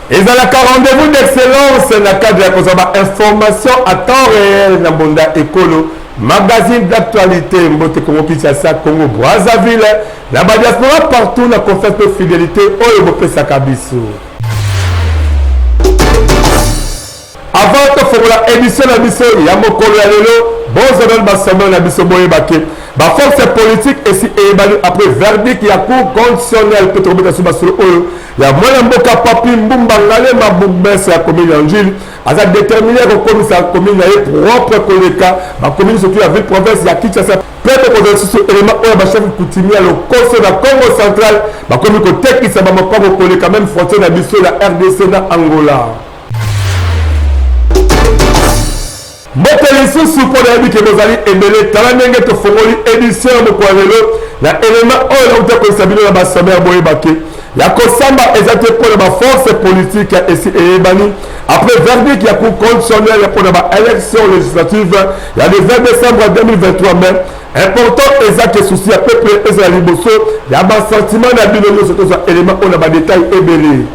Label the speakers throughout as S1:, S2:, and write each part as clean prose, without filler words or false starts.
S1: Ezalaka rendez-vous d'excellence na cadre ya kozwa ba information à temps réel na mbonda ekolo magazine d'actualité mbote Congo Kinshasa Congo Brazzaville na ba diaspora partout na confiance pe fidélité oyo bopesaka biso. Avant tofongola édition na biso ya mokolo ya lelo, bozwa nanu basombe na biso boyeba ke ba force politique esi eyebani après verdict ya cour constitutionnelle mpe tokobeta so masolo oyo ya mwana mboka Papi Mbumba Ngalema bourgmestre ya commune ya Ndjili aza déterminé ya kokomisa commune na ye propre koleka ba commune surtout ya ville province ya Kinshasa mpe tokozwa lisusu elema oyo ba chef coutumier ya lokoso na Congo central bakomi kotekisa ba mapango koleka même frontière na biso ya RDC na Angola. Mbote lisusu mpo nayebi ke bozali ebele. Tala ndenge tofongoli edition ya mokolo ya lelo na elema oyo nauta koyebisa bino na basommaire. Boyeba ke ya kosamba eza te mpo na baforce politique ya esi eyebani après verdict ya cour constitutionnelle mpo na baélection législative ya le 20 décembre 2023. Mais important eza ke souci ya peuple ezala liboso ya basentiment na bino nyonso. Tozwa elema oyo na badetail ebele.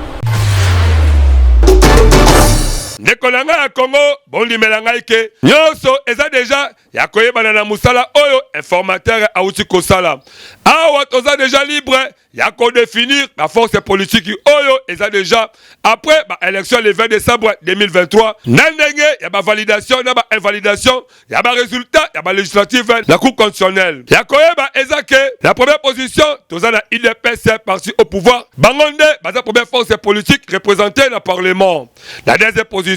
S2: Ndeko na ngai ya Congo, bondimela ngai ke nyonso eza deja ya koyebana na mosala oyo informateur awuti kosala awa. Toza deja libre ya kodefinir ba force politique oyo eza deja après ba élection le 20 décembre 2023, na ndenge ya ba validation na ba invalidation ya ba résultat ya ba législative na cour constitutionnelle. Ya koyeba eza ke la première position toza na UDPS, parti au pouvoir, bango nde baza première force politique représentée na parlement. Na deuxième position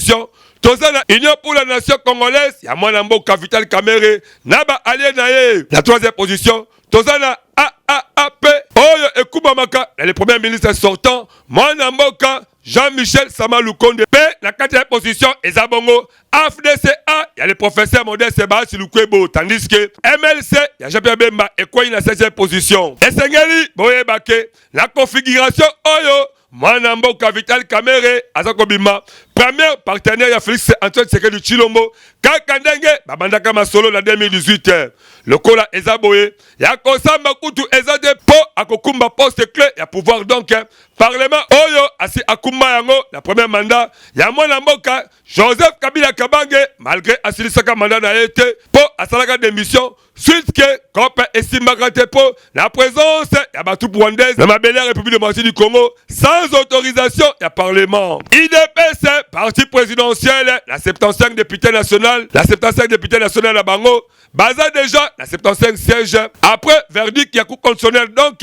S2: toza na Union pour la nation congolaise ya mwana mboka Vital Kamerhe na ba allié na ye. Na troisième position toza na AAAP oyo ekumbamaka na le premier ministre sortant, mwana mboka Jean-Michel Sama Lukonde. Mpe na kati ya position eza bongo AFDCA ya le professeur Modeste Bahati Lukwebo, tandis que MLC ya Jean-Pierre Bemba ekwei na 16e position. Esengeli boyeba ke na configuration oyo, mwana mboka Vital Kamerhe aza kobima premier partenaire ya Félix Antoine Tshisekedi Tshilombo, kaka ndenge babandaka masolo na 2018. Lokola eza boye, ya kosamba kutu eza te mpo akokumba poste clé ya pouvoir, donc parlement oyo asi akumba yango na premier mandat ya mwana mboka Joseph Kabila Kabange, malgré asilisaka mandat na ye te mpo asalaka démission suite ke cope esimbaka te mpo na présence ya batroupe rwandaise na mabele ya République démocratique du Congo sans autorisation ya parlement. UDPS, parti présidentiel, na 75 députés national, na 75 députés national na bango baza déjà na 75 sièges après verdict ya cour constitutionnelle, donc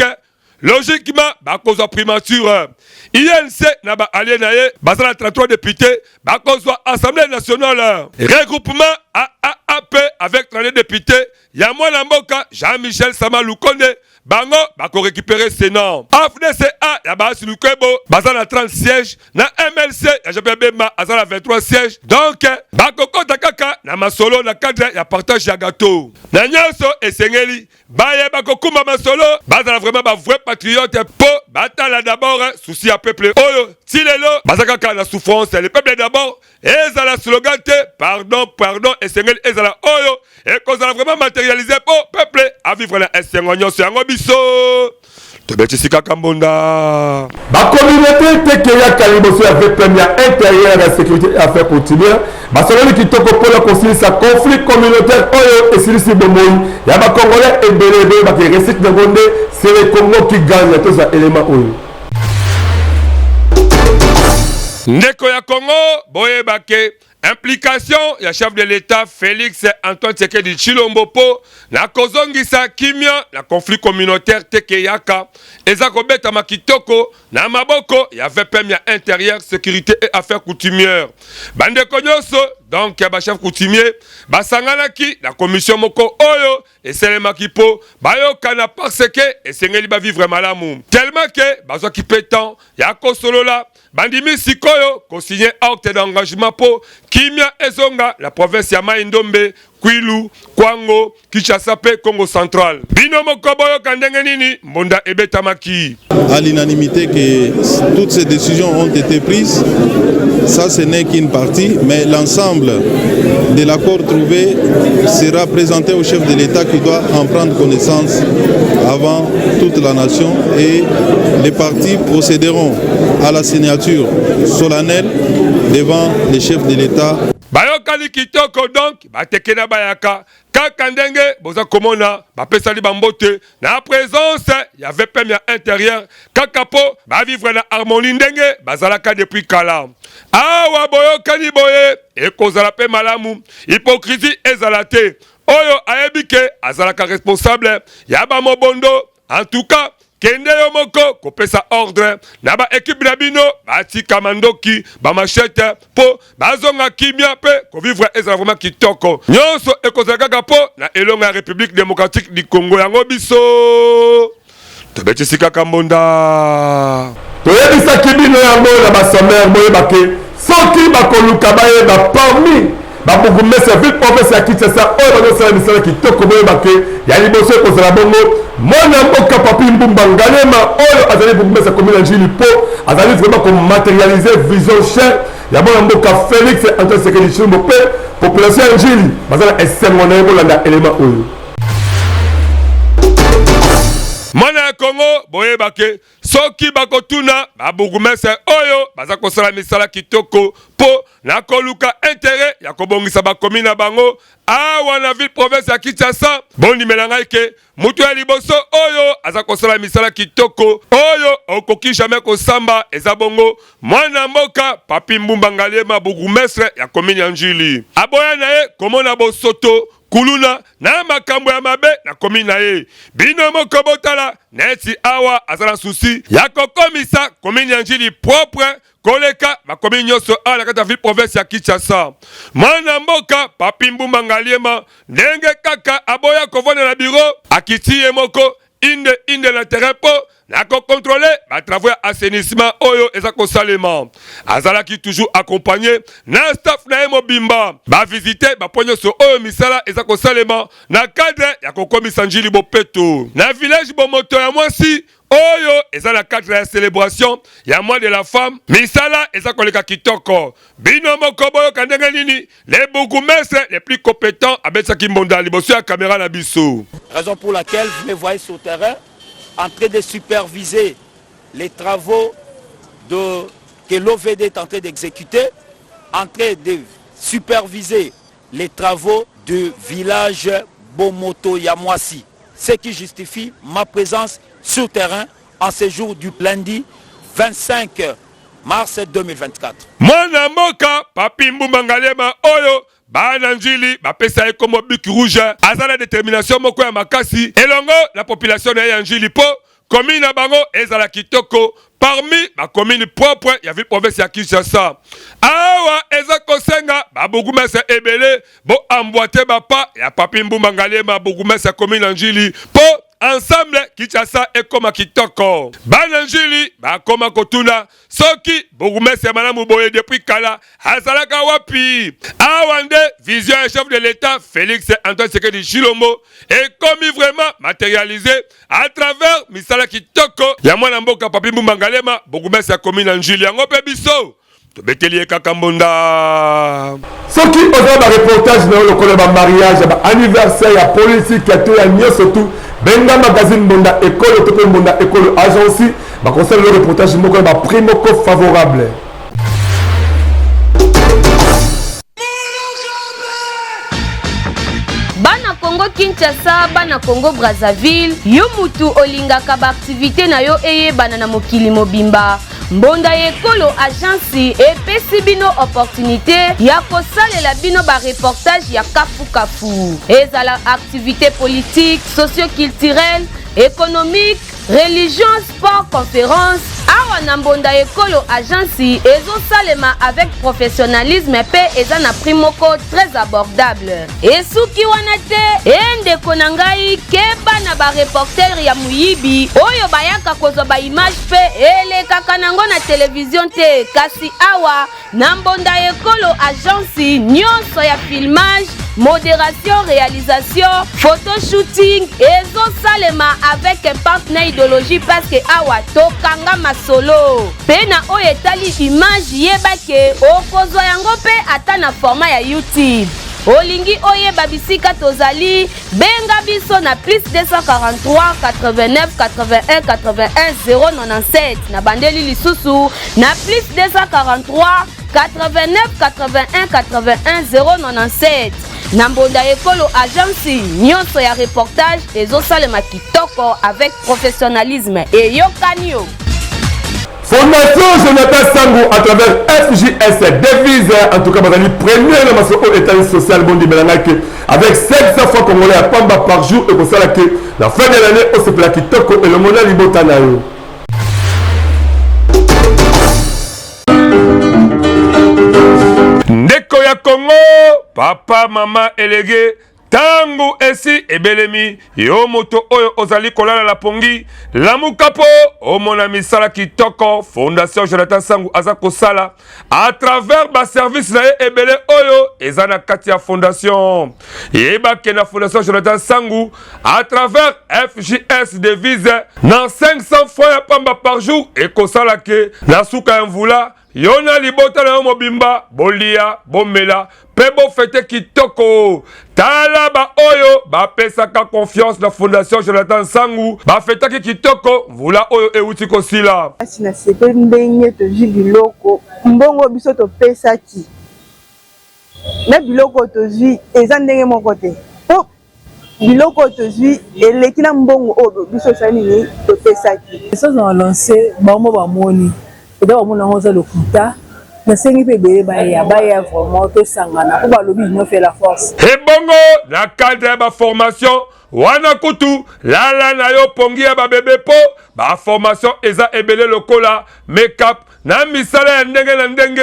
S2: logiquement bakozwa primature. UNC na baallié na ye baza na 33 députés, bakozwa assemblée nationale. Regroupement AAAP avec 32 députés ya mwana mboka Jean-Michel Sama Lukonde, bango bakorécupérer sénat. AFDCA ya Bahati Lukwebo baza na 30 sièges, na MLC ya Jean-Pierre Bemba aza na 23 sièges, donc bakokɔta kaka na masolo na cadre ya partage ya gâteau. Na nyonso esengeli bayeba kokumba masolo, bazala vraiment ba vrai patriote mpo batala d'abord souci ya peuple oyo ti lelo baza kaka na souffrance. Le peuple d'abord ezala slogan te, pardon, pardon, esengeli ezala oyo ekozala vraiment matérialisé mpo peuple avivre na esengo nyonso. Yango biso tobetisi kaka mbonda.
S1: Bacommunauté tekeyaka liboso ya VPM ya intérieur ya sécurité et affaires coutumières, basololi kitoko mpona kosilisa conflit communautaire oyo esilisi bomoi ya bacongolais ebele. Ebele réussite nango nde c'est le Congo qui gagne. Tozwa élément oyo.
S2: Ndeko ya Congo, boyeba ke implication ya chef de l'État Félix Antoine Tshisekedi Tshilombo mpo na kozongisa kimia na conflit communautaire tekeyaka eza kobetama kitoko na maboko ya VPM ya intérieur, sécurité et affaires coutumières. Bandeko nyonso, donc ya bachef coutumier, basanganaki na commission moko oyo esalemaki mpo bayokana, parce ke esengeli bavivre malamu, tellement ke bazwaki mpe temps ya kosolola. Bandimi sikoyo ko signer acte d'engagement po kimia ezonga na province ya Mayi Ndombe, Kwilu, Kwango, Kinshasa pe Kongo Central. Bino moko boyoka ndenge nini mbonda ebetamaki.
S3: À l'unanimité que toutes ces décisions ont été prises, ça ce n'est qu'une partie, mais l'ensemble de l'accord trouvé sera présenté au chef de l'État qui doit en prendre connaissance avant toute la nation et les partis procéderont à la signature solennelle devant le chef de l'État.
S2: Bayokani kitoko donc bateke na bayaka kaka ndenge boza komona bapesani bambote na presence ya VPM ya interieur kaka po ba vivre na harmonie ndenge bazalaka depuis kala. Awa boyokani boye ekozala pe malamu, hypocrisie ezala te. Oyo ayebi ke azalaka responsable ya ba mobondo en tout cas kende yo moko kopesa ordre na ba equipe na bino batika mandoki ba machette po bazonga kimia pe kovivre ezala vraiment kitoko. Nyonso ekozala kaka po na elonga ya Republique democratique du Congo. Yango biso tobetisi kaka mbonda.
S1: Toyebisaki bino yango na ba sommaire, boyeba ke soki bakoluka bayeba parmi ba bourgmestre ya ville province ya Kinshasa oyo bazosala misala kitoko, boyeba ke ya liboso ekozala bongo mwana mboka Papi Mbumba Ngalema oyo azali bourgmestre ya commune ya Ndjili, mpo azali vraiment ko materialiser vision chère ya mwana mboka Felix Antoine Tshisekedi Tshilombo, mpe population ya Ndjili baza na esengo na ye. Bolanda elema oyo.
S2: Mwana ya Congo, boyeba ke soki bakotuna ba bourgmestre oyo baza kosala misala kitoko mpo na koluka interet ya kobongisa ba commune na bango awa na ville province ya Kinshasa, bondimela ngai ke moto ya liboso oyo aza kosala misala kitoko oyo okoki jamais kosamba eza bongo mwana mboka Papi Mbumba Ngaliema, bourgmestre ya commune ya Ndjili. Aboya na ye komona bosoto kuluna na makambo ya mabe na commune na ye. Bino moko botala neti awa aza na souci ya kokomisa commune ya Ndjili propre koleka ba commune nyonso awa na kati ya ville province ya Kinshasa. Mwana mboka Papi Mbumba Ngaliema ndenge kaka aboya kovanda na bureau, akiti ye moko inde inde na terrain po na ko contrôler ba travaux ya assainissement oyo eza kosalema. Azalaki toujours accompagné na staff na ye mobimba, ba visiter ba points nyonso oyo misala eza kosalema na cadre ya kokomisa Ndjili bopeto. Na village Bomoto ya mwasi oyo eza na cadre ya celebration ya mois de la femme, misala eza koleka kitoko. Bino moko boyoka ndenge nini le bourgmestre le plus competent abetisaki mbonda liboso ya camera na biso.
S4: Raison pour laquelle vous me voyez sur terrain en train de superviser les travaux de, que l'OVD est en train d'exécuter, en train de superviser les travaux du village Bomoto Yamwasi, ce qui justifie ma présence sur terrain en ce jour du lundi 25 mars 2024.
S2: Mwana mboka Papi Mbumba Ngalema oyo bana Ndjili bapesa ye kombo Bic Rouge aza na determination moko ya makasi elongo na population na ye ya Ndjili po commune na bango ezala kitoko parmi ba commune propre ya ville province ya Kinshasa. Awa eza kosenga ba bourgmestre ebele bo emboîter ba pas ya Papi Mbumba Ngalema bourgmestre ya commune ya Ndjili po ensemble Kinshasa ekoma kitoko. Bana Ndjili bakoma kotuna soki bourgmestre ya malamu boye depuis kala azalaka wapi? Awa nde vision ya chef de l'État Félix Antoine Tshisekedi Tshilombo ekomi vraiment matérialisé à travers misala kitoko ya mwana mboka Papi Mbumba Ngalema, bourgmestre ya commune ya Ndjili. Yango mpe biso tobeteli ye kaka mbonda.
S1: Soki oza ba reportage na yo lokola ba mariage, ya ba anniversaire, ya politique, ya to ya nyonso tu, benga magazine Mbonda Ekolo to mpe Mbonda Ekolo Agence, bakosala yo reportage moko na ba prix moko favorable.
S5: Bana Congo Kinshasa, bana Congo Brazzaville, yo mutu olingaka ba activité na yo eyebana na mokili mobimba, Mbonda ya Ekolo Agence epesi bino opportunité ya kosalela bino ba reportage ya kafu kafu, ezala activité politique, socio-culturelle, économique, religion, sport, conférence. Awa na Mbonda Ekolo agence ezosalema avec professionnalisme pe eza na prix moko très abordable. Esuki wana te, e ndeko na ngai keba na ba reporter ya moyibi oyo bayaka kozwa ba image pe elekaka nango na television te, kasi awa Na mbonda ekolo agence nionso ya filmage, moderation, realisation, photo shooting ezo salema avec impact na ideologie parce que awa tokanga masolo. Pe na oyo etali image yeba ke okozwa yango pe ata na format ya YouTube. Olingi oyeba bisika tozali? Benga biso na plus 243 89 81 81 097. Na bandeli lisusu na plus 243 89 81 81 097. Na mbonda ekolo agence nyonso ya reportage ezosalema kitoko avec professionnalisme. Eyokani yo.
S1: Fondation Jonathan Sangu à travers FJS devise en tout cas bazali premier na masolo oyo etali social bondimela ngai ke avec 500 francs congolais ya pamba par jour ekosala ke na fin de l'année osepela kitoko elongo na libota na yo.
S2: Ndeko ya Congo, papa, mama, elege Tango esi ebelemi, yo moto oyo ozali kolala na pongi, lamuka po omona misala kitoko Fondation Jonathan Sangu aza kosala à travers ba services na ye ebele oyo eza na kati ya fondation. Yeba ke na Fondation Jonathan Sangu à travers FJS devise na 500 francs ya pamba par jour ekosala ke na suka ya mvula Yo na libota na yo mobimba bolia, bomela mpe bofete kitoko. Tala baoyo bapesaka confiance na Fondation Jonathan Nsangu bafetaki kitoko mvula oyo euti kosila.
S6: Kasi nasepeli ndenge tozwi biloko, mbongo biso topesaki na biloko tozwi eza ndenge moko te po biloko oyo tozwi eleki na mbongo oyo biso osali nini topesaki.
S7: Message na lance bango bamoni eza bamoni yango eza lokuta nasengi mpe ebele baya baya vraiment tosangana mpo balobi union fait la force.
S2: Ebongo na cadre ya ba formation wana kutu lala na yo pongi ya ba bebe po ba formation eza ebele lokola make-up na misala ya ndenge na ndenge.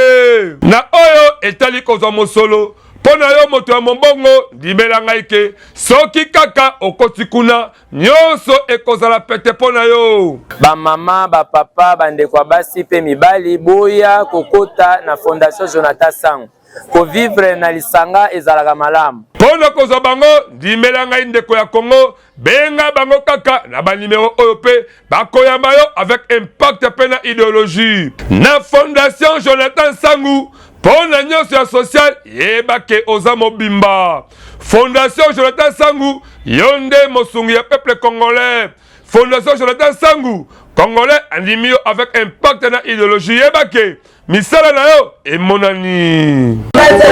S2: Na oyo etali kozwa mosolo mpo na yo moto ya mombongo, ndimela ngai ke soki kaka okoti kuna, nyonso ekozala pete mpo na yo.
S8: Ba mama, ba papa, ba ndeko ya basi pe mibali, boya kokota na Fondation Jonathan Sango. Ko vivre na lisanga ezalaka malamu.
S2: Mpo na kozwa bango, ndimela ngai ndeko ya Congo, benga bango kaka na ba numero oyo pe bakoyamba yo avec impact mpe na ideologie. Na Fondation Jonathan Sangu, mpo na nyonso ya social, yeba ke oza mobimba. Fondation Jonathan Sangu, yo nde mosungi ya peuple congolais. Fondation Jonathan Sangu, congolais andimi yo avec impact na ideologie, yeba ke Misala na yo emonani.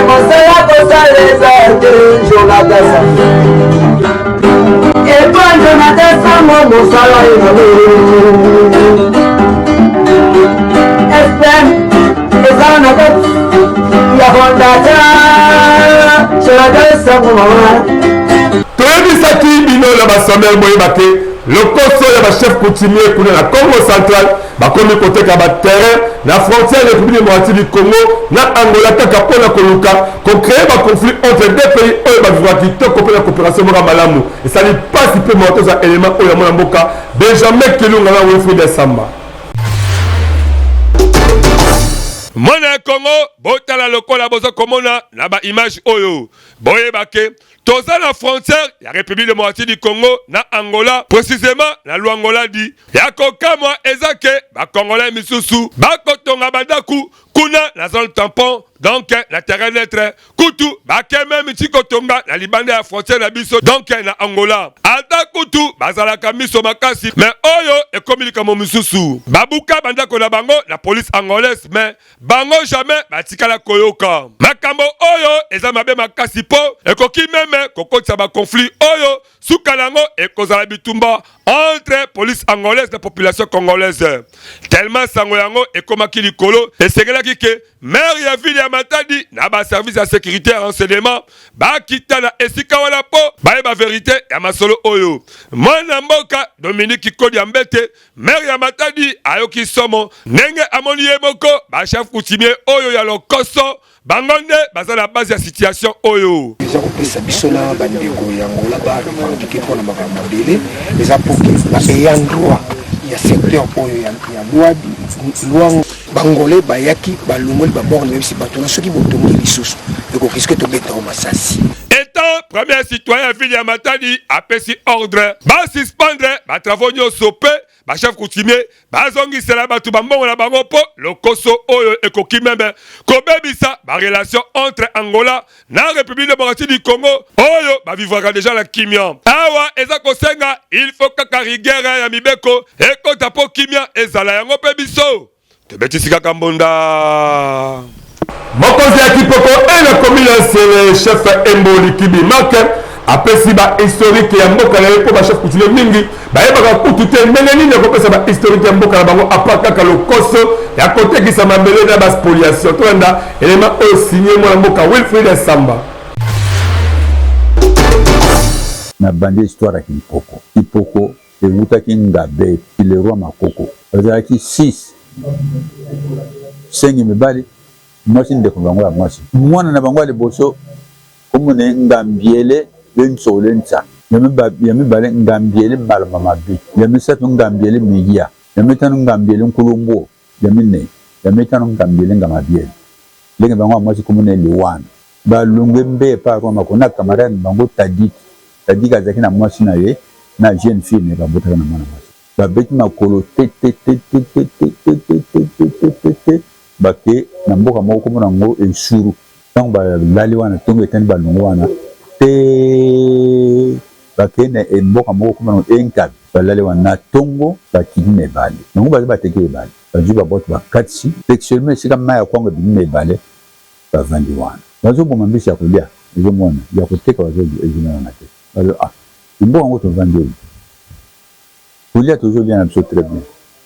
S9: Mosala kosala eza te Jonathan Sango. Epa Jonathan Sango mosala ezali. FM eza na kati ya fondation Jonathan Sango mama.
S1: Toyebisaki bino na ba sommaire boyeba ke lokoso ya ba chef coutumier kuna na Congo central Bakomi koteka ba terrain na frontière Republique democratique du Congo na Angola kaka mpo na koluka ko creer ba conflits entre deux pays oyo ba vivaka kitoko mpe na cooperation moko ya malamu. Esali mpasi mpe mawa tozwa element oyo ya mwana mboka Benjamin Kilunga na Wilfried Samba.
S2: Mwana ya Congo, botala lokola bozo komona na ba image oyo, boyeba ke Toza na frontière ya Republique democratique du Congo na Angola, precisément na Luangola di. Ya kokamwa eza ke ba Congolais misusu bakotonga bandaku kuna na zone tampon, donc na terrain neutre, kutu bake meme ti kotonga na libanda ya frontière na biso, donc na Angola. Ata kutu bazalaka miso makasi, mais oyo ekomi likambo mosusu. Babuka bandako na bango na police angolaise, mais Bango jamais batikala koyoka. Makambo oyo eza mabe makasi po ekoki meme kokotisa ba conflits oyo. suka na yango ekozala bitumba entre police angolaise na population congolaise. Tellement sango yango ekomaki likolo, esengelaki ke maire ya ville ya Matadi na ba service ya sécurité ya renseignement bakita na esika wana mpo bayeba verite ya masolo oyo. Mwana mboka Dominique Kodia Mbete, maire ya Matadi, ayoki somo ndenge amoni ye moko ba chef coutumier oyo ya lokoso. Bango nde baza na base ya situation oyo.
S10: Eza kopesa biso na bandeko ya Angola ba revendiquer mpo na makambo mabele, eza mpo ke ba ayant droit ya secteur oyo ya Luabi, Luango, bangolais bayaki balongoli ba borne, bayebisi bato na soki botongi lisusu ekoriske tobeta yo masasi.
S2: Etant premier citoyen ya ville ya Matadi apesi ordre ba suspendre ba travaux nyoso pe ba chef coutumier bazongisela bato bambongo na bango mpo lokoso oyo ekoki meme kobebisa ba relation entre Angola na République démocratique du Congo oyo bavivraka deja na kimia. Awa eza kosenga il faut kaka rigueur ya mibeko ekota mpo kimia ezala, yango mpe biso tobetisi kaka mbonda.
S1: Mokonzi ya Kipoko e na commune ya Nsele, chef Embo Likibi Marc apesi ba historique ya mboka na ye mpo ba chef coutumier mingi bayebaka kutu te ndenge nini ya kopesa ba historique ya mboka na bango apa kaka lokoso ya kotekisa mabele na ba spoliation. Tolanda elema oyo signe mwana mboka Wilfried Samba.
S11: Na bandi histoire ya Kimpoko. Kipoko ewutaki Ngabe, le roi Makoko. Bazalaki 6, sengi mibali, mwasi ndeko na bango ya mwasi. Mwana na bango ya liboso kombo na ye Ngambiele le Nsole Nsa, ya mibale Ngambiele Maloma Mabi, ya misato Ngambiele Migia, ya mitano Ngambiele Nkulumbuo, ya minei, ya mitano Ngambiele Ngamabiele. Leki na bango ya mwasi kombo na ye Liwana. Balongwe mbe epa ya Roi Mako na camarade na bango Tadiki. Tadiki azalaki na mwasi na ye na jeune fille na ye babotaka na mwana mwasi. Babeti makolo te te te te te te te te te te te te te bake na mboka moko kombo na yango Esuru. Tango balali wana tongo etani balongwe wana te bakei na mboka moko kombo na yango Enkabi. Balali wana na tongo bakiti na ebale. Bango baza bateke ebale. Bazwi ba boite bakatisi textuellement esika mayi ya kwango ebimi na ebale bavandi wana. Bazo boma mbisi ya kolia ezo monana ya koteka bazo ezo monana te. Bazo ah na mboka yango tovandi oyo kolia tozo lia na biso très bien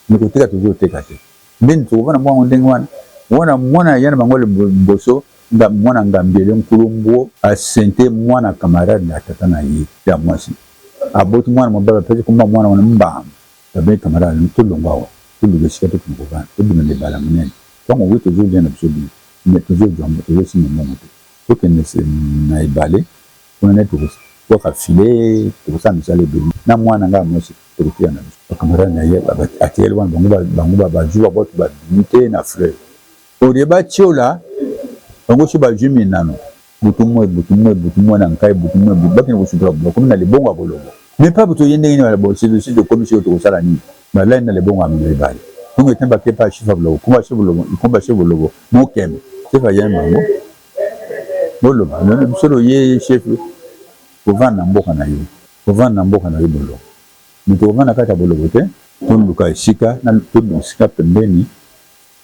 S11: mais koteka tozo teka te. Ndeni tokovanda mboka yango ndenge wana? Wana mwana ya na bango liboso nga mwana Ngambiele Nkulumbuo asente mwana camarade ya tata na ye ya mwasi aboti mwana mobali bapesi kombo ya mwana wana Mbamba. Babengi camarade alobi tolongwa awa toluka esika tokende kovanda tobima na ebale ya monene tango oui tozo lia na biso bien mais tozo zua tozo simba mbongo te tokende na ebale kuna nde toko bwaka filet tokosala misala ebele na mwana na nga ya mwasi tokotika na biso ba camarade na ye atikali wana bango bango bazui ba bwatu babimi te na fleuve au lieu batiola bango soki bazui minano Butu moi, butu moi, butu moi na nkai, butu moi, butu bakende kosutola bakomi na libongo ya bolobo. Mais pa butu ye ndenge nini bo si tokomi sikoyo tokosala nini? Balali na libongo ya mibale. Tongo eteni bake pa chief ya bolobo, komba chef bolobo, komba chef bolobo mokembe. Chef ayambi bango boloba lelo biso loye chef kovanda na mboka na yo, kovanda na mboka na yo bolobo. Mais tokovanda na kati ya bolobo te, toluka esika, toluka esika pembeni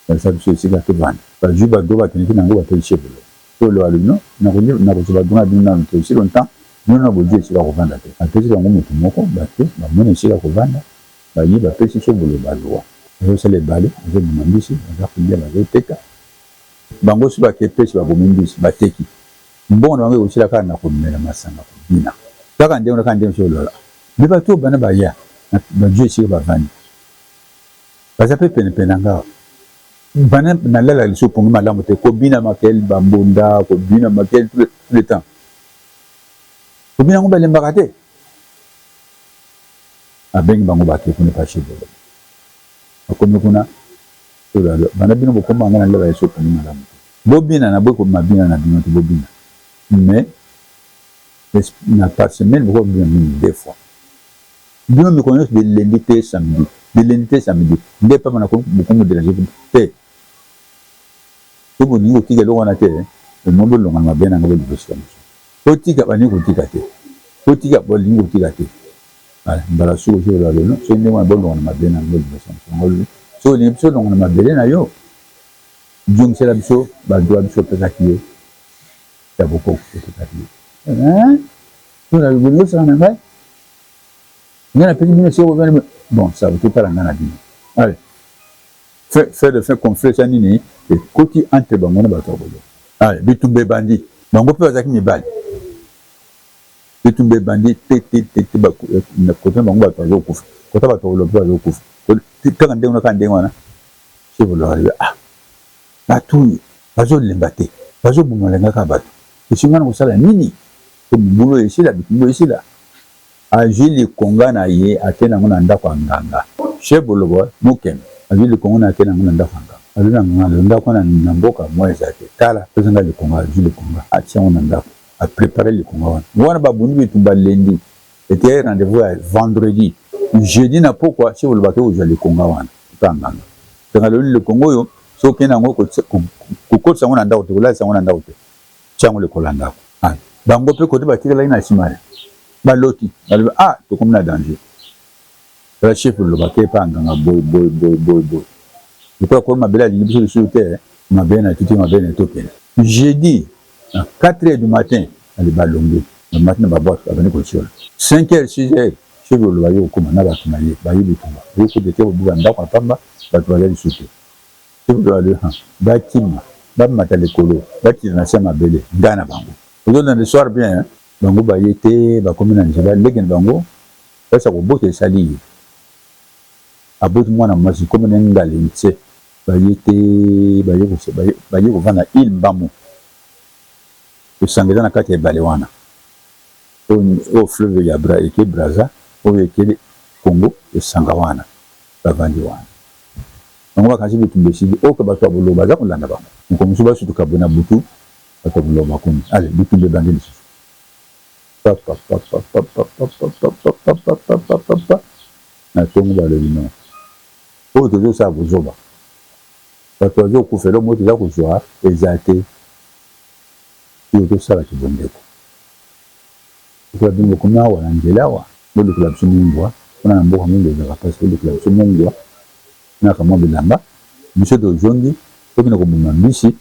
S11: Balisa biso esika tovanda. Bazui ba droit bakendeki na yango bapesi chef bolobo. Tolo alobi non nakozua ba droit na bino nanu te aussi longtemps bino nanu bozui esika ya kovanda te. Apesi bango mutu moko bake bamoni esika ya kovanda baye bapesi chef bolobo ba droit. Bazosala ebale bazoboma mbisi baza kolia bazoteka. Bango soki bake peche babomi mbisi bateki mbongo na bango ekosila kaka na komela masanga kobina kaka ndenge wana kaka ndenge chef bolobo mais batu oyo banda baya bazui esika bavandi. Baza pe pene pene na nga awa. Banda na lala lisusu pongi malamu te, kobina makelele ba mbunda, kobina makelele tout le temps. Kobina yango balembaka te. Abengi bango bake kuna epa chez Bolobo. Bakomi kuna, banda bino bokoma nga na lala lisusu pongi malamu te. Bobina na boyi mabina na bino te, bobina mais na par semaine bokoki kobina mingi deux fois. Bino mikolo nionso de lundi tee samedi, de lundi tee samedi nde papa na bokomi ko deranger bino te. Soki bolingi kotika eloko wana te, au moins bolonga na mabe na nga boluka esika mosusu. Botika, balingi kotika te. Botika, bolingi kotika te. Voilà, mbala suka osi oloba lelo, soki ndenge wana bolonga na mabele na nga boluka esika mosusu. Yango olobi, soki olingi biso olonga na mabele na yo, zongisela biso ba droits biso opesaki yo ya bokoko, topesaki yo. Hein? Bolingi kosakana na ngai? Ngai napesi bino esika bovandi bon ça va totala ngai na bino. Allez. Fait fait de fin conflit eza nini ekoti entre bango na bato ya bolo. Allez, bitumba ebandi. Bango mpe bazalaki mibali. Bitumba ebandi te te te te na kota na bango bato bazokufa. Kota bato ya bolo mpe bazokufa. Kaka ndenge wana kaka ndenge wana. Chef bolo alobi ah bato oyo bazolemba te bazoboma lenga kaka bato. Esi ngai nakosala nini mpo mobulu oyo esila bitumba oyo esila. Azwi likonga na ye ake na yango na ndako ya nganga. Chef Bolobo Mukembe azwi likonga na ye ake na yango na ndako ya nganga. Alobi na nganga, alobi ndako wana na mboka mwa eza te. Tala, pesa ngai likonga. Azwi likonga, atie yango na ndako. A preparer likonga wana. Wana babundi bitumba lundi, etikali rendez-vous ya vendredi. Jeudi na pokwa, Chef Bolobo ake kozwa likonga wana epai ya nganga. Nganga alobi likonga oyo soki okei na yango kokotisa yango na ndako te, kolalisa yango na ndako te. Tia yango likolo ya ndako. Ah, bango pe kote batikalaki na sima baloti, balobi ah tokomi na danger. Tala chef loba ke epa ya nganga boye boye boye boye boye. Lokola kolo mabele alingi biso lisusu te, mabele na tuti mabele na tokende. Jeudi na 4 heures du matin ale balongwe, bamati na ba boite babandi kotiola. 5 heures 6 heures chef loba ye kokoma na bato na ye baye bitumba, baye kokuta ete kobuka ndako ya pamba, bato baza lisusu te. Bakima, bamata likolo, bakita na se ya mabele, nga na bango. Ozo landa histoire bien hein? Bango baye te, bakomi na nzela, leki na bango place ya kobota esali ye, aboti mwana mwasi kombo na ye Ngale Nse. Baye te, baye kovanda na ile Mbamu, esanga eza na kati ya ebale wana, oyo fleuve ya eke Brazza, oyo eke Congo, esanga wana bavandi wana. Bango bakanisi bitumba esili ok batu ya bolobo baza kolanda bango mokolo mosusu basutuka boye na butu batu ya bolobo bakomi allez bitumba ebandi lisusu papapapapapapapapapapapapapapa na tongo balobi non oyo tozosala buzoba batu bazokufa eloko moko toza kozua eza te oyo tosala kibondeko lokola bino bokomi awa na nzela awa bolukela biso mungwa kuna na mboka mungwa ezalaka pasi bolukela biso mungwa na kamwa bilamba biso tozongi tokende koboma mbisi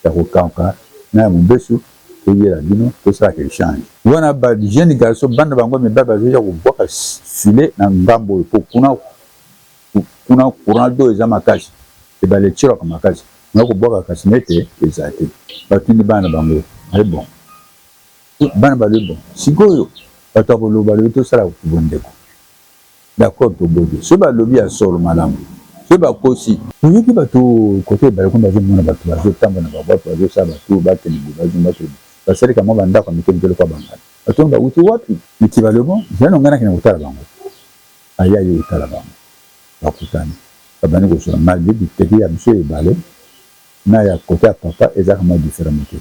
S11: ya kokauka na ya mobesu toyela bino tosalaka echange wana ba jeune garçon bana bango mibali bazoya kobwaka filet na ngambo oyo po kuna kuna courant d'eau eza makasi ebale etiolaka makasi nga kobwaka kasi nete eza te batuni bana bango aye bon Bana balobi bon sikoyo bato ya koloba balobi tosala bondeko d'accord toboyi te soki balobi ya solo malamu soki bakosi. Oyoki bato kote ebale kuna bazomona bato bazotambola na babwato bazosala batour bakende boye bazonga bakende boye basali kamwa bandako ya mike mike lokola bangala bato wana bawuti wapi? Miki balobi bon zela nanu ngai nakende kotala bango aye aye kotala bango bakutani babandi kosolola malgre biteke ya biso ya ebale na ya cote ya papa ezalaka mwa different muke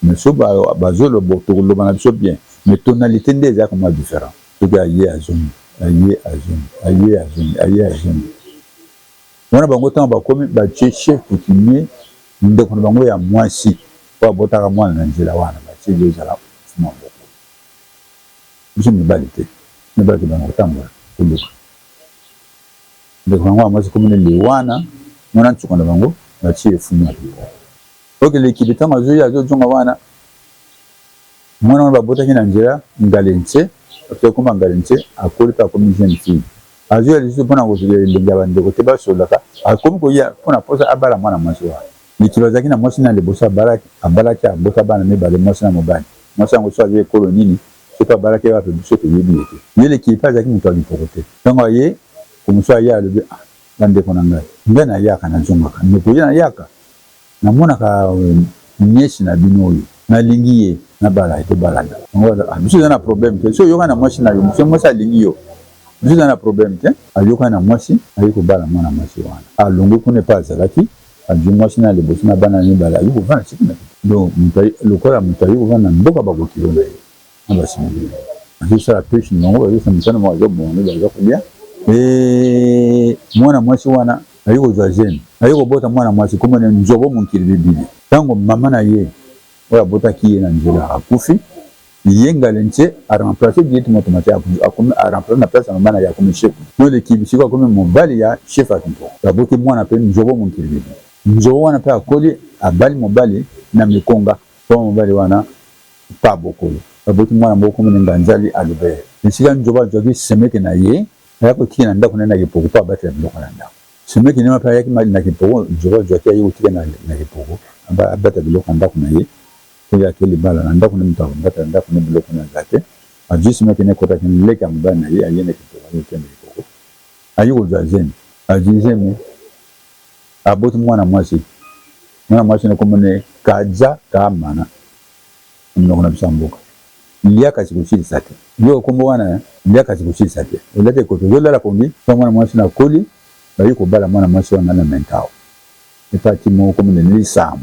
S11: mais soki bazo loba toko loba na biso bien mais tonalite nde ezalaka mwa different soki aye azongi aye azongi aye azongi aye azongi wana bango tango bakomi batie chef coutumier ndeko na bango ya mwasi oyo abotaka mwana na nzela wana batie ye ezala mfumu ya mboka biso mibali te mibali tobanda kotambola koluka Ndeko na ngo ya mwasi kombo ne Lewana mwana nsuka na bango batie ye fumu ya pepele. Ok lekibi tango azoya azozonga wana mwana wana babotaki na nzela Ngalense apesaki kombo ya Ngalense akoli pe akomi jeune fille azoya lisusu pona kozwa elongi ya bandeko te basololaka akomi koya pona posa abala mwana mwasi wana. Likibi azalaki na mwasi na liboso abalaki abalaki abota bana mibale mwasi na mobali mwasi yango soki aza ekolo nini soki abalaki ye wapi biso toyebi ye te ye Likibi pe azalaki moto ya lipoko te tango aye Mosusu aye alobi ah ba ndeko na ngai, ngai nayaka nazongaka mais koya nayaka namonaka nièce na bino oyo nalingi ye nabala ye tobalana. Bango balobi ah biso toza na problème te soki oyokani na mwasi na yo soki mwasi alingi yo biso toza na problème te. Ayokani na mwasi aye kobala mwana mwasi wana alongwe kuna epai azalaki azwi mwasi na liboso na bana mibale aye kovanda sikoyo na donc lokola moto aye kovanda na mboka babokilo na ye. na ba simili na ye bazosala peshe na bango bazosala misala na bango bazoboma nde baza kolia ee mwana mwasi wana aye kozwa zemi aye kobota mwana mwasi kombo na nzobo monkili bibili ntango mama na ye oyo abotaki ye na nzela akufi ye ngale nse a remplacer directement automatique akomi a remplacer na place ya mama na ye akomi chef donc lekibi sikoyo akomi mobali ya chef ya kimpo baboti mwana mpe nzobo monkili bibili nzobo wana mpe akoli abali mobali na mikonga mpo mobali wana pa bokolo. Baboti mwana moko kombo na Nganzali Albert. Esika Nzoba azwaki semeki na ye, aya kotika na ndako na ye na Kipoko mpo abatela biloko na ndako. Semeki na ye mpe ayaki na Kipoko, Nzoba azwaki aye kotika na Kipoko, abatela biloko na ndako na ye, mpo ye ake libala na ndako nde moto akobatela ndako nde biloko na aza te. Azwi semeki na ye ekotaki leki ya mobali na ye, aye na Kipoko, aye kotika na Kipoko, aye kozwa zemi. Azwi zemi, aboti mwana mwasi, mwana mwasi na kombo na ye Kadja Kamana. Na monoko na biso ya mboka. Lia kasi kosilisa te. Yo kombo wana eh, lia kasi kosilisa te. Olata ekoti ozo lala pongi. Tango mwana mwasi na akoli, baye kobala mwana mwasi wana na Menkao. Epa ti moko kombo na Lisamu.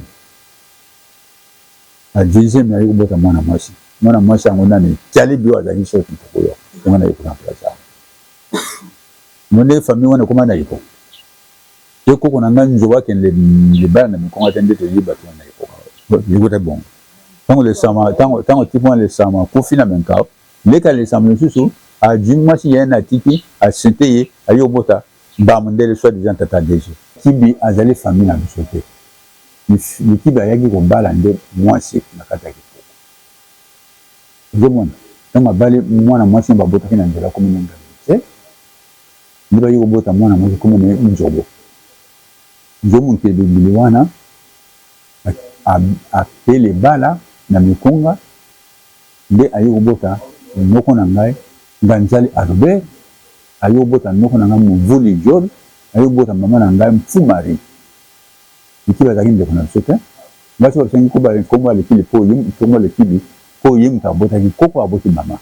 S11: Azui zemi aye kobota mwana mwasi. Mwana mwasi yango nani? Calibi oyo azalaki chef mpokoyo. Yango naye ko remplacer yango. Ngo nde famille wana ekoma na iko. Ye koko na ngai nzoba akende libala na mikonga te nde toyebi batu wana na epoka ekota bongo tango lesama tango tango tipo wana lesama akufi na menkao leka lesama lisusu azwi mwasi ya ye na atiki asente ye aye obota ba mondele soit disant tata DG. Kibi azali famille na biso te likibi ayaki kobala nde mwasi na kati ya kipoko ozomona tango abali mwana mwasi na babotaki na nzela akomi na ngambi te Nde baye kobota mwana mwasi kombo na ye Nzobo. Nzobo Nkebebili wana ake libala na Mikonga nde aye kobota noko na ngai Nganzali Albert, aye kobota noko na ngai Muvuli John, aye kobota mama na ngai Mfu Marie. Likibi azalaki ndeko na biso te. Ngai soki bapesaki kombo ya Lekili po ye Lekibi po ye moto abotaki koko aboti mama.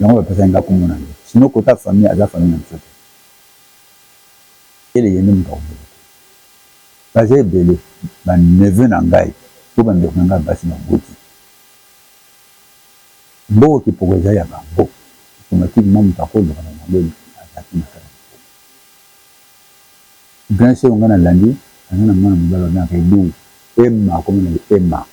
S11: Yango ba pesaki nga kombo na ye sinon cote ya famille aza famille na biso te ele ye nde mutu akobota te baza ebele ba neveu na ngai to ba ndeko na ngai ya basi ba boti mbongo kipoko eza ya bango automatiquement mutu akoloka na bango azalaki na kati ya kipoko grand sœur ngai na landi aza na mwana mobali babengaka ye Dou Emma kombo na ye Emma.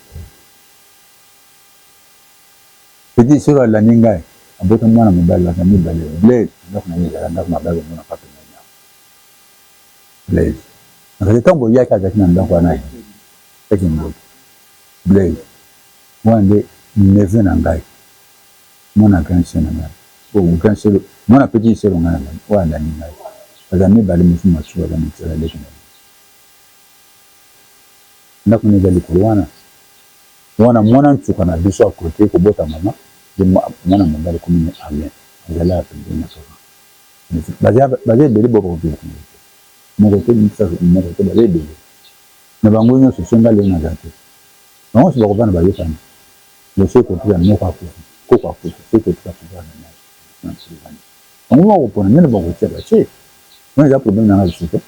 S11: Petit sœur alandi ngai abota mwana mobali baza mibale Blaise ndaku na ye ezala ndaku mabe bomona kaka pembeni awa Blaise nakati tango boyaki azalaki na ndaku wana ye ya kindoki Blaise wana nde neveu na ngai mwana grand sœur na ngai oh grand sœur mwana petit sœur ngai nalandi oyo alandi ngai baza mibale mosusu masuwa aza na leki na ye ndaku na eza likolo wana Wana muana nsuka na biso akoki kobota mama ye muana mobali ekomi ne Alain azali awa pembeni na papa baza ebele bo bakoki kokende te moko te misato moko te baza ebele na bango nyonso soki nga lelo naza te bango nyonso bakovanda bayokani loso ekotika noko akufi koko akufi soki ekotika pouvoir na ngai bango bakopona ndenge bakotia batie wana eza problème na nga lisusu te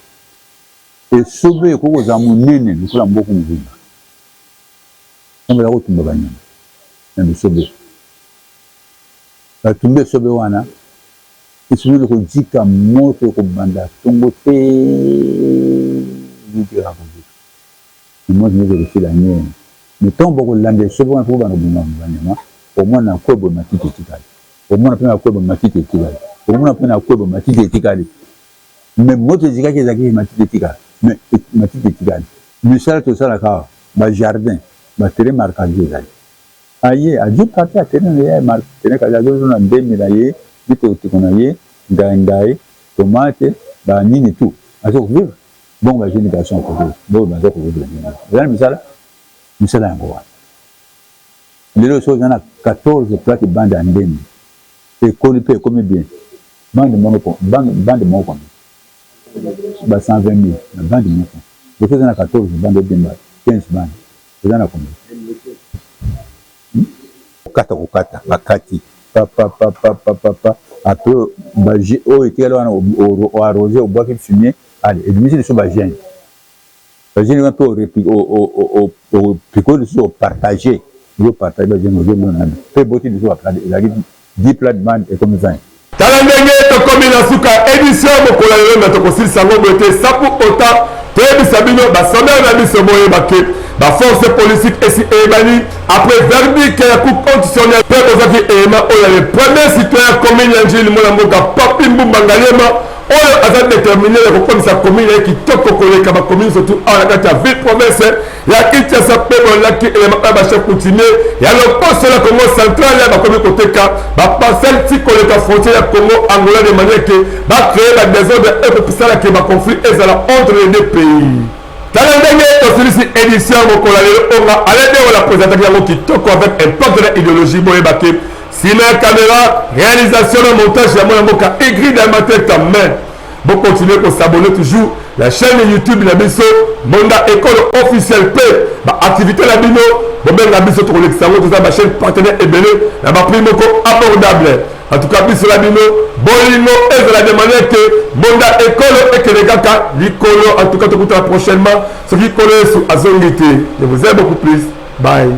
S11: esobe ekoki kozala monene lokola mboka mobimba Ntango baza kotumba ba nyama na bisobe, batumbi esobe wana, esobe wana ekozika moto ekobanda tongo tee ziki kaka kozika, mais moto nionso ekosila nyee. Mais ntango bakolanda esobe wana mpo bobanda koboma ba nyama, okomona na kwebo matiti etikali, okomona mpe na kwebo matiti etikali, okomona mpe na kwebo matiti etikali. Mais moto ezikaki ezalaki matiti etikala, mais matiti etikali. Misala tosalaka awa ba jardin ba terrain marquage ezali aye azui partie ya terrain na ye terrain kazi azozona ndembe na ye bitokotoko na ye ngai ngai tomate ba nini tout azo kovivre bongo ba jeune garçon ya kote boyo baza kovivre ndenge nini eza na misala misala yango wana lelo soki oza na 14 plate bande ya ndembe ekoli mpe ekomi bien bande moko bande moko combien ba 120 mille na bande moko soki oza na 14 bande ou bien ba 15 bande oza na combien hmm? Kokata kokata bakati pa pa pa pa pa pa pa après ba oyo etikali wana o arrose obwaki fumier allez ebimisi lisusu ba jeune ba jeune wana mpe opikoli lisusu opartage ozo partage ba jeune ozolona mpe eboti lisusu ba plante ezalaki 10 plate bande ekomi 20.
S1: Tala ndenge tokomi na suka ya emission ya mokolo ya lelo mais tokosilisa yango boye te sans pour autant toyebisa bino ba sommaire na biso boyeba ke ba force politique esi eyebani après verdict ya cour constitutionnelle mpe bozwaki eyema oyo ya le premier citoyen commune ya Ndjili mwana mboka Papi Mbumba Ngaliema. oyo aza determine ya kokomisa commune na ye kitoko koleka ba commune surtout awa na kati ya ville province ya Kinshasa mpe bolaki elema oyo ba chef coutumier ya loposo ya Congo central ya bakomi koteka ba parcelle ti koleka frontière ya Congo Angola de manière que ba créer ba désordre ekokisala ke ba conflit ezala entre les deux pays. Tala ndenge tosilisi édition ya mokolo ya lelo onga Alain Deola présentaki yango kitoko avec impact na idéologie boyeba ke Sima ya camera, réalisation na montage ya mwana mboka Igri Dalmateta mais bo continuer ko s'abonner toujours la chaîne YouTube na biso Mbonda Ekolo officiel pe ba activité na bino bobenga biso tokolekisa yango toza ba chaîne partenaire ebele na ba prix moko abordable. En tout cas biso na bino bolingo ezala de manière que Mbonda Ekolo ekende kaka likolo. En tout cas tokutana prochainement soki Nkolo Yesu azongi te. Je vous aime beaucoup plus. Bye.